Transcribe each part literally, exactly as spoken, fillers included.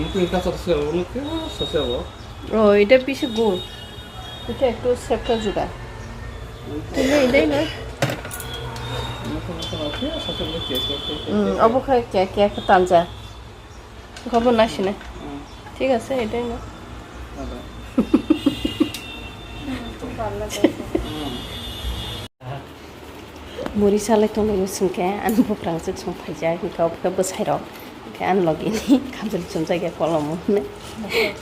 ইংকু ইংকা সাথে সে অনেক সাথে অ. ও, এটা বেশি গোল। এটা একটু সেপটা জুড়া। তুমি এটাই না? হুম, অবো খাই কে, কে, কে, তালজা। খবর না শুনে। হুম। ঠিক আছে, এটাই না? দাদা। হুম। Muri salai tonglaio chwngkhe, ani buprang chwk chwng phaijak, hwnkhe obokhe bwsairok, hwnkhe ani logini khamchwlwi chumjak ya kolomo hwnwi,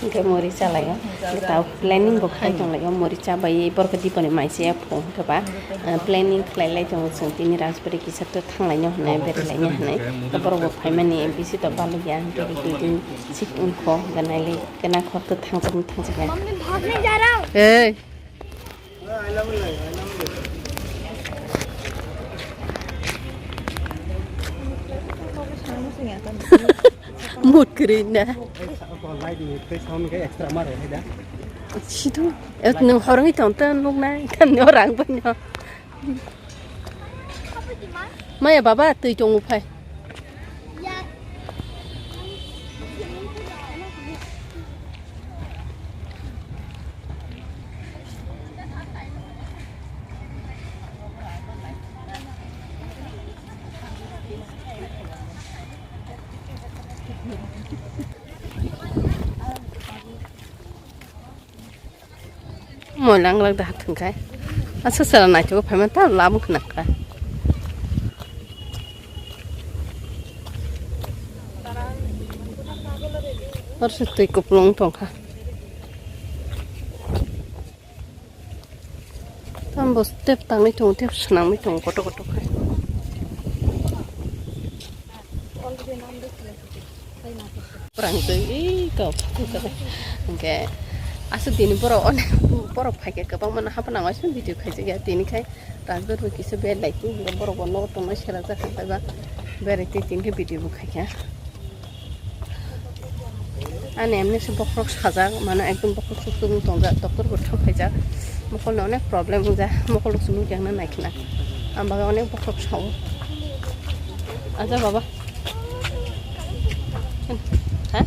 hwnkhe muri chalaio. Hwnkhe tabuk planning bo khai tonglaio, muri chabai borokhe diponi mai chaya phu hwnkhe ba, eh, planning khlai lai tongo chwng tini Rajbari kisa to thanglaino hwnwi, berailaino hwnwi. Borok bo phaimani bisi to balokya, hwnkhe bisi chik wngkho, hwnkhe nailai khe nakhor to thangjak thangjak ya. Ei! Mood kwrwi na. Situ, ek nwng horongwi tong ta nuknai, tamo rang bai no. Maya baba, twi tongo phai. Moilang lang da thwngkhe. Asa sara naitugwi phaima ta lam khna kha. Hor se twi kuplung tongkha. Tambo step tangwi tongo, step swnamwi tongo kotor kotor khe. Pwrang twi ei kok hwnkhe aswk tini borok onek borok phaikhe kwbangma no hapna nangwi aswk video khaijak ya tini khai Rajbari bo kisa bed lai twi borok bo nogo tongma sera jak kha ba berai twi tini khe video bo khaikha. Ani emni se bokhorok sajak, mane ekdom bokhorok suk suk wng tongjak, doctor bo thang khaijak. Mokol ni onek problem wngjak, mokol rok se muitu wngna naikhwna. Ang bagwi onek bokhorok sao. Aja baba. Ha?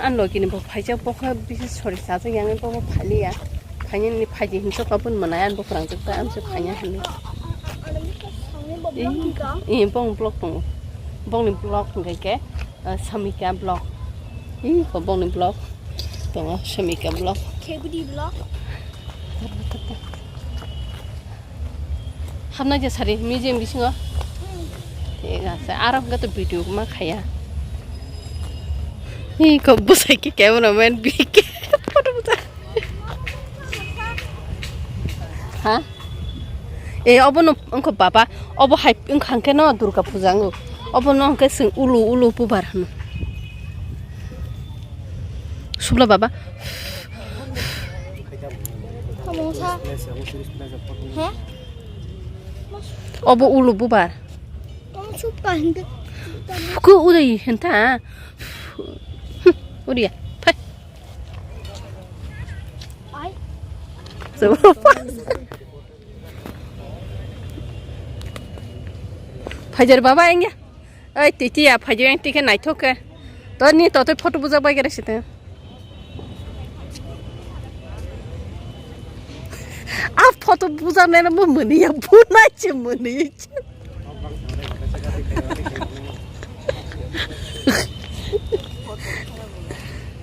Ang logi ni bo phaijak, bo khe bisi sori chajak yang, bo bo phailiya. Phainani phaidi hinwi kok aboni mwnai, ang bo kwrang jak ta, ang se phaiya hinwi. Ee, bong vlog tongo. Bongni vlog hwnkhe khe, ah, Samika vlog. Ee, ko bongni vlog tongo, Samika vlog. Khebidi vlog. Hapnai je sari, museum bisingo. Thik ase, aro hwnkhe to video ma khaiya. Ee, ko bwsai khe cameraman bike photo bwsa. Ha? E, obono wngkha baba, obo hai wngkha hwnkhe no Durga puja wngo. Obono hwnkhe chwng ulu ulu pubar hwno. Thubla baba. Kamu sa. He? Obo ulo bubar. Kamu suka hindi. Ku udah henta. Udah ya. Phai. Ai. Coba. Phajar baba engya. Oi, titi ya, phajar yang tike naithok ke. To ni to to photo bujak bai kere sita. A photo bujak nai mo mani ya, bu nai che mani.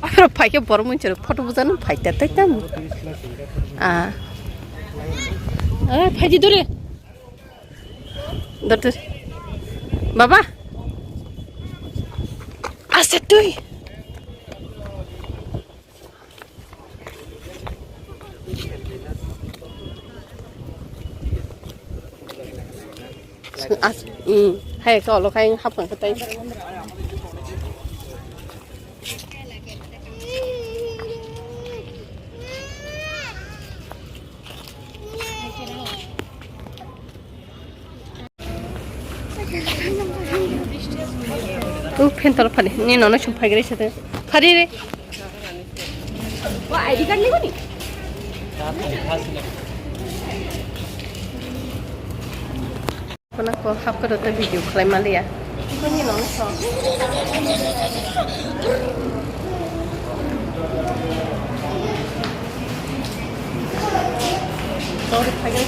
Aro phai khe borok mui chwrwk photo bujana phai ta tai tamo. Ah. Eh, phai di dore. Doctor. Baba. Ase tui. As, mm, hai ka olo kai hap kan katai. U phen tolo phari, ni nono sum phai gre sete. Phari re. Wa I D card ni guni? Kono ko hap ko ta video khlai maliya. Koni nono so. Sorry, phai gre.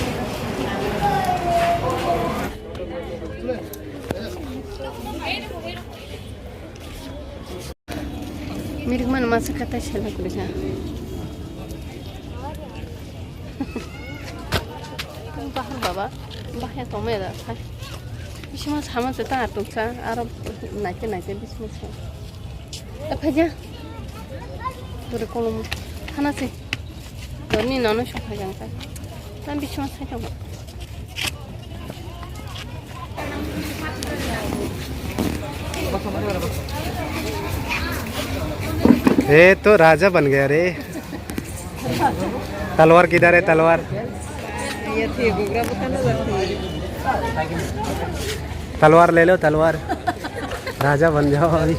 Mirik mano masa kata sela kurika. Bahar baba, bahar tome da sai. Bisma sama se ta atuk sa, aro naite naite bisma sa. Ta phaja. Pura kolom thana se. Doni nono sok phaja ka. Tan bisma sai ta. ये तो राजा बन गया रे। तलवार किधर है, तलवार? ये थी, गोगरा बताना जाती है। तलवार ले लो, तलवार। राजा बन जाओ अभी।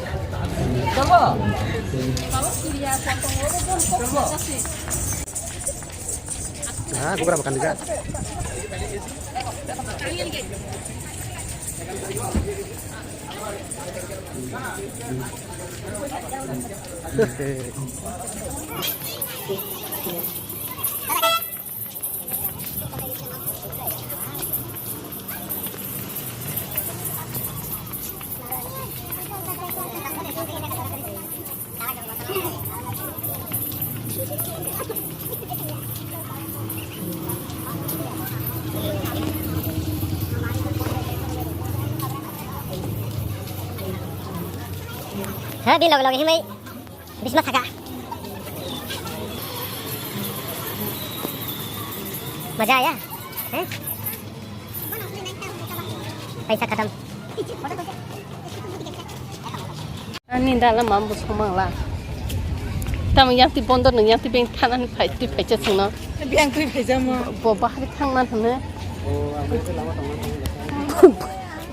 हाँ, गोगरा बता दीजिए। Ha, bini loge loge himai bisma saka. Maja aya? Hah? Paisa khatam. Ani dala mambo somang la. Tamo yang ti bondo nung yang ti beng thanani phai ti phai cha sungno. Yang twi phai jamo. Bo bahari thangna thangna.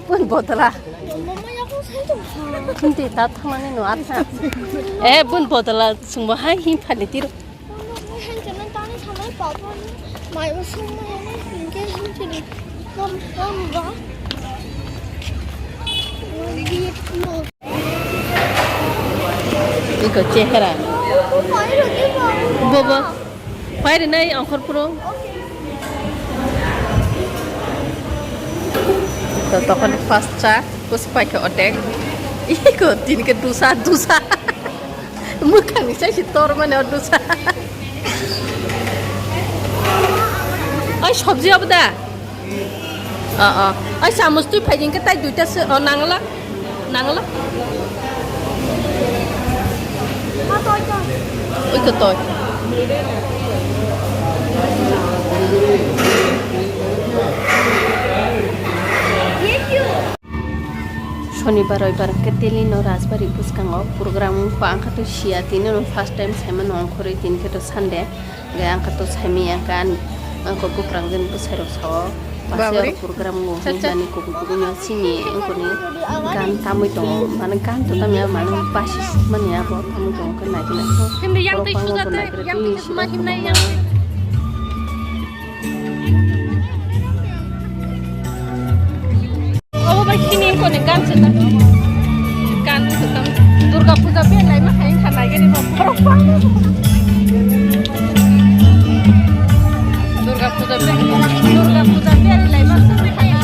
Bun bodala. Mama yakung sai tong sa. Kunti ta thangmani no atha. Eh, bun bodala sungbo hai hi phali tiro. Mama hai kana tani thamai papa. Mai usung mai ne engagement tiri. Mom, mom ba. Iko chehra. Bobo. Phai rinai ongkhor phuru. To tokon first cha, kus pai khe otek. Iko tin khe dusa, dusa. Mukhang ni sai si tor mane o dusa. Oi, sabji obo da? O, o. Oi, samus twi phai jing khe tai duita se, o, nangla. Nangla. Oi, khe toi. Shonibar roibar hwnkhe Delhi no Rajbari bwskango program wngkha, ang khe to siya, tini no first time saimano ongkhorwi, tini khe to Sunday, hwnkhe ang khe to saimaya, hwnkhe ani, ang khe buprang jani bwsai rok sao, base oro program o hwnwi jani kubui kubui no sini wngkoni gan tamwi tongo, mane gan to tamya, mane basi sukmani abo tamwi tongo, hwnkhe naidi naitho. Borok bangma bo naigra twi sida. Obo bai sini ko ni gan se ta. Gan se ta. Durga puja be lai ma hai kha nai gani ba. Durga puja be, Durga puja be lai ma sa kha na.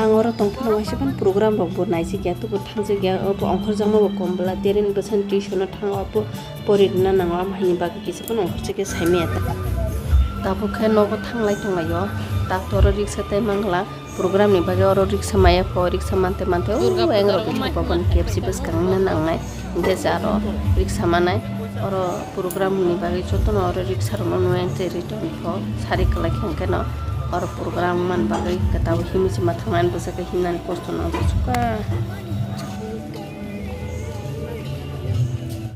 Ang oro tongphano waisa phano program rok bo naisik ya, tubun thangjak ya, obo ongkhorjakma bo kom bwla, Deren bwsani tuition o thango, abo pori rwna nango, amo haini bagwi kisa phano ongkhorjak ya saimaya ta. Tabuk khe nogo thanglai tonglaio, tak to oro riksa tei mangla, program ni bagwi oro riksa maya pho, riksa mante mante o Durga puja engrok rok bithok ma bapani sima K F C bwskango nangnai. Hingke je aro riksa manai, oro program ni bagwi jotono oro riksa rokno nui ang tei return kho sari kwlai khe hingke no oro program man bagwi kwtal himwi se ma thangnani bwsakhe himnani kosto no bwswkha.